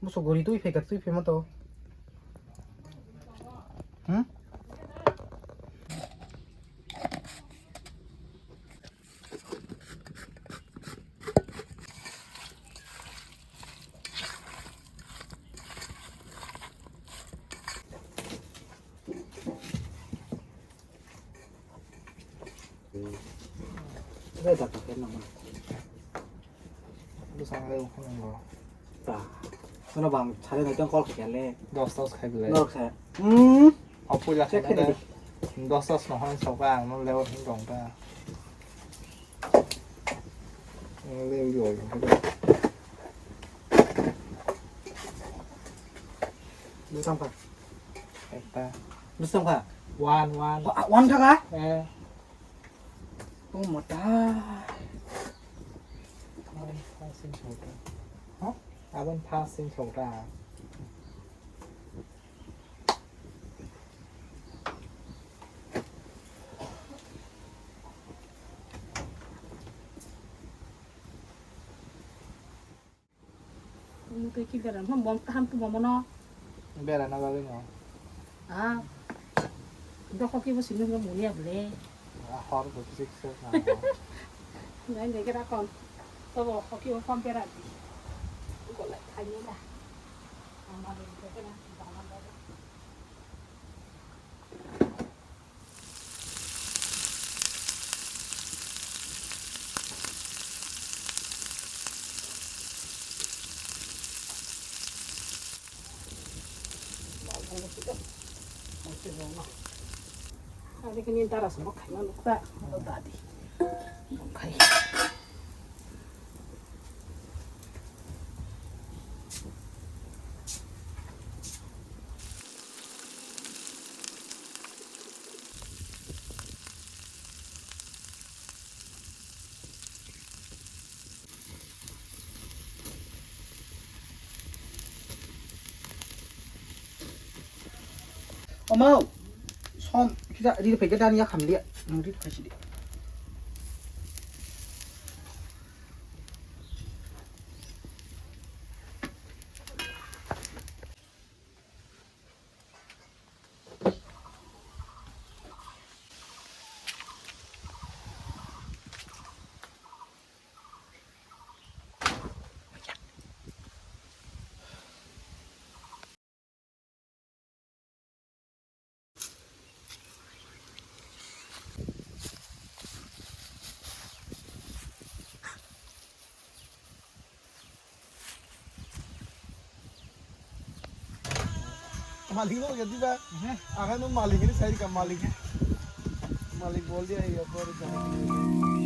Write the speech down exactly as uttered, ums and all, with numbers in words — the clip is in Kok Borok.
Musu gori twi phaikha, twi phaima to. Hmm? Bai dakha khe nang. Bwsang le wngkha nang bo. Ta. Sono bang sare nai tong call khe le. Dos dos khai bele. Nor khe. Hmm. Apui la check khai khai de. Dos dos no hon sok ang no level hin dong ta. Level yo. Bwsang kha. Ekta. Bwsang kha. One, one. Wa-, one thaka? Eh. Oh, mata. Abang first in chota. Huh? Abang first in chota. Mutui ki beran, hom bom taham tu momono. Berana bagwi no. Ah. Doko ki bo simi no muni able. Ah, hor bo kisik se na. Nai ne kira kon. To bo hoki bo pom pera di. Ko lai thani na. Ama de ko na. Adi kini dara sabo khaima nukta, abo dadi. Khai. Omo, som, kita ri phai ke dan ya kham liya, nang ri phai si de. Malik no jadi ba. Aha no malik ini saya ka malik. Malik bol dia ya por jana.